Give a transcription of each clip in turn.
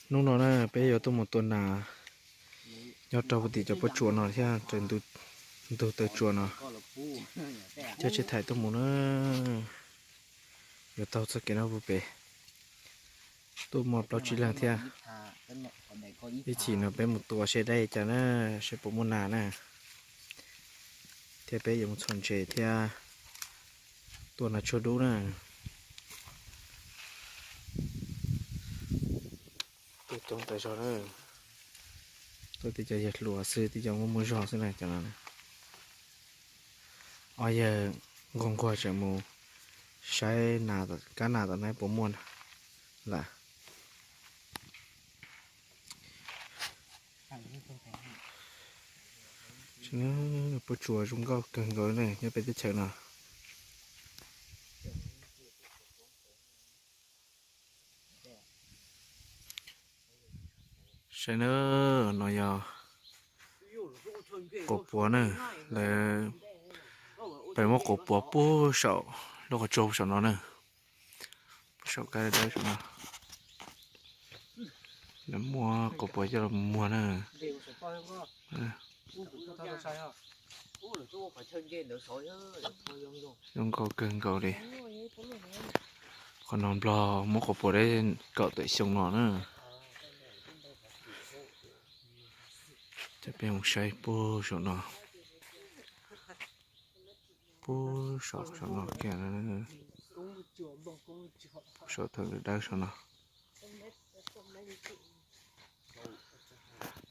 Hnub no na peb yuav tuaj mus tua nas nyob rau puag tim cov pob tsuas no thiab raws ntug taw tsuas no. Coj tsheb thaij tuaj mus na, yuav taug txoj kev no puag pem. Tuaj muaj plaub tsib leeg thiab. Ib chim no peb mus tua seb dab cas na, seb puas muaj nas na. Thiab peb yuav mus txhom ntses thiab tua nas tshuaj dub na. Tuaj coob tas zog na. Tuaj tib co yawg hluas xwb, tib co muaj muaj zog xwb na cov no. Ob yawg nquag nquag tseem mus saib nas, kab nas tom no puas muaj lawm. Pob tsuas zoo nkauj kawg nkaus ne nyob peb teb chaws no. Saib na, no yog quas puav na, lawv pem muab quas puav puag saum lub qhov tsua saum no na, puag saum kab dawb saum no. Lawv muab quas puav coj los muag na. Zoo nkauj kawg nkaus li. Qhov no Nplog muab quas puav deb kaum tawm xyoo no na. Coj peb mus saib puag saum no, puag saum saum no kiag, saum thawj dawb saum no.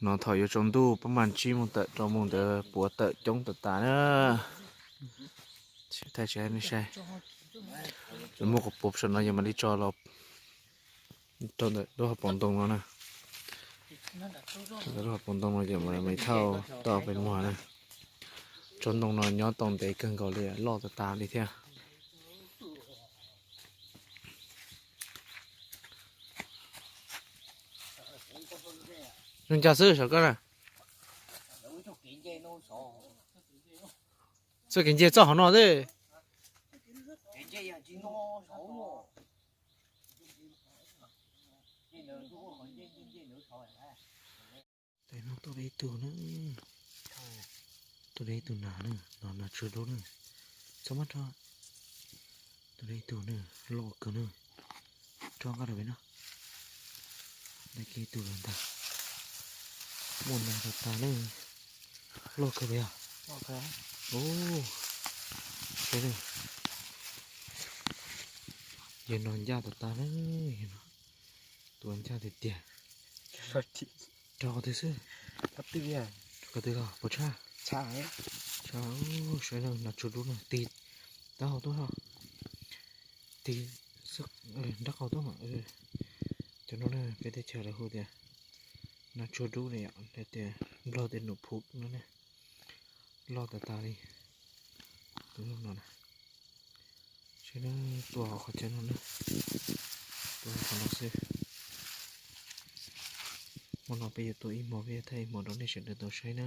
No thaum yuav tsaus ntuj pab mas ntsib mus tawm rau mus ntawd puav tawm coob tas tas na. Thaij tsis hais nej saib, lawv muab quas puav saum no yog mam li tso los rau ntawm lub hauv paus ntoo no na. Ntawm lub hauv paus ntoo no yog mam li thauj tau peb muag na. Tsob ntoo no nyob tau ntev kawg nkaus li, loj tas tas li thiab. Zoo cas xwb saum koj na. Txoj kev nce txoj hauv no xwb. Tais no tuaj de ib tug na, tuaj de ib tug nas na, no nas tshuaj dub na. Txhob muab rho. Tuaj de ib tug na, loj kawg na. Rho nqa rau pem no. De kiag ib tug los ntag. Muaj nas tas tas na. Loj kawg pem os. Saib na. Yawg no ncaj tas tas na, yawg no. Tus ncaj tiag tiag. Rau qhov twg xwb? Rau qhov twg los puas tshaj? Tshaj, saib na, nas tshuaj dub na, tig taub hau tuaj, tig nrab qaum tuaj mas. Cov no na peb teb chaws lawv hu tias nas tshuaj dub ne yom, tias Nplog tias num phuv no ne. Loj tas tas li. Tus no na. Saib na, tua hauv qhov chaw no na. Tua hauv qhov no xwb. Hmo no peb yuav tua ib hmo, peb yuav thaij ib hmo rau nej sawv daws tau saib na.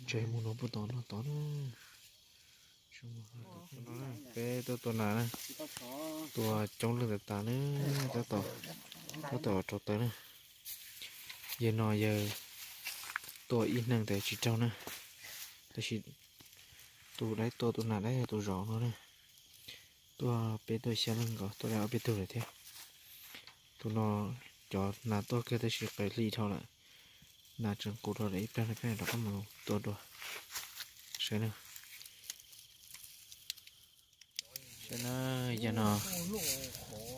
Tseem mus no puag tom no tod na. Peb tuaj tua nas na, tua coob leej tas tas na, tab tom, tab tom rau taw na. Yawg no yawg tua ib hneev tes tsis raug na, tab sis tus dawb tua, tus nas dawb yog tus zaum no na. Tuaj peb tuaj xya leej nkaus, tuaj li ob peb tug lawm thiab. Tus no cov nas tuaj kawg tab sis qis hli dhau lawm, nas tseem qus dhau lawm, ib pliag no peb rov qab mus tua dua. Saib na. Saib na, yawg no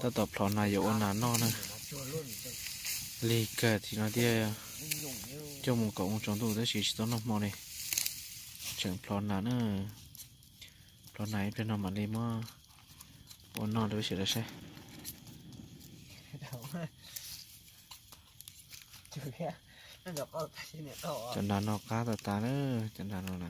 tab tom plhov nas yuav ua nas noj na. Lig kawg tim no thiab, coj mus kaum moos tsaus ntuj tab sis tsis tau noj hmo li. Tseem plhov nas na, plhov nas ib pliag no mam li muab ua noj rau sawv daws saib. Cov nas no qab tas tas na, cov nas no na.